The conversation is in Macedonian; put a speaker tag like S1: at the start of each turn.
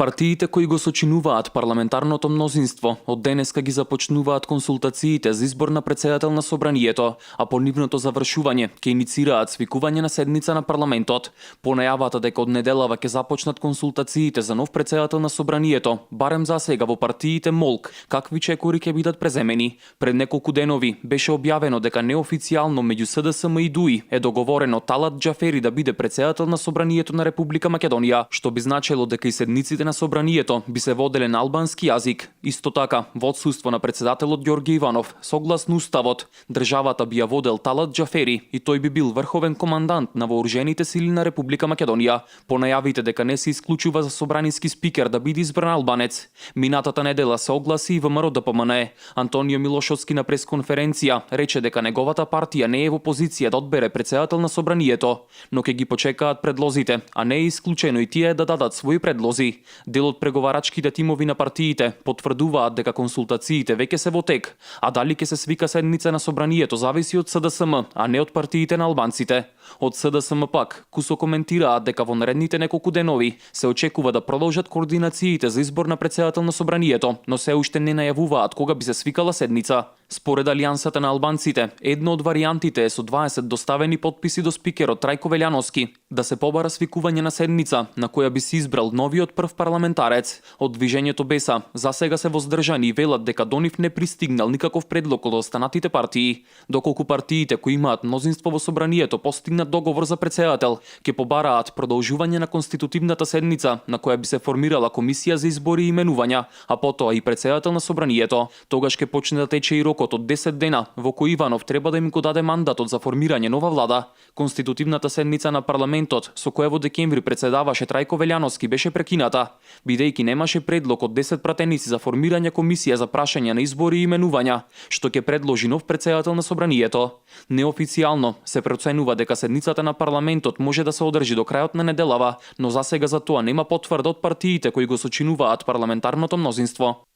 S1: Партиите кои го сочинуваат парламентарното мнозинство од денеска ги започнуваат консултациите за избор на претседател на собранието, а по нивното завршување ќе иницираат свикување на седница на парламентот. По најавата дека од неделава ќе започнат консултациите за нов претседател на собранието, барем за сега во партиите молк, какви чекори ќе бидат преземени. Пред неколку денови беше објавено дека неофицијално меѓу СДСМ и ДУИ е договорено Талат Џафери да биде претседател на собранието на Република Македонија, што би значело дека и седниците на собранието би се воделе на албански јазик. Исто така, во отсуство на председателот Ѓорѓе Иванов, согласно уставот, државата би ја водел Талат Џафери и тој би бил врховен командант на вооружените сили на Република Македонија. По најавите дека не се исклучува за собраниски спикер да биде избран албанец, минатата недела се огласи и ВМРО ДПМН. Антонио Милошовски на пресконференција рече дека неговата партија не е во позиција да одбере претседател на собранието, но ќе ги почекаат предлозите, а не е исклучено и тие да дадат своји предлози. Дел од преговарачките тимови на партиите потврдуваат дека консултациите веќе се во тек, а дали ќе се свика седница на собранието зависи од СДСМ, а не од партиите на албанците. Од СДСМ пак кусо коментираат дека во наредните неколку денови се очекува да продолжат координациите за избор на претседател на собранието, но се уште не најавуваат кога би се свикала седница. Според Алијансата на албанците, една од варијантите е со 20 доставени потписи до спикерот Трајко Велјановски да се побара свикување на седница на која би се избрал новиот прв парламентарец. Од движењето Беса за сега се воздржани и велат дека до нив не пристигнал никаков предлог од останатите партии, доколку партиите кои имаат мнозинство во собранието постигнат договор за претседател, ќе побараат продолжување на конститутивната седница на која би се формирала комисија за избори и именувања, а потоа и претседател на собранието. Тогаш ќе почне да тече и рокот од 10 дена во кој Иванов треба да им го даде мандатот за формирање нова влада. Конститутивната седница на парламентот, со која во декември претседаваше Трајко Велјановски, беше прекината, бидејќи немаше предлог од 10 пратеници за формирање комисија за прашање на избори и именувања, што ќе предложи нов претседател на собранието. Неофицијално се проценува дека седницата на парламентот може да се одржи до крајот на неделава, но за сега за тоа нема потврда од партиите кои го сочинуваат парламентарното мнозинство.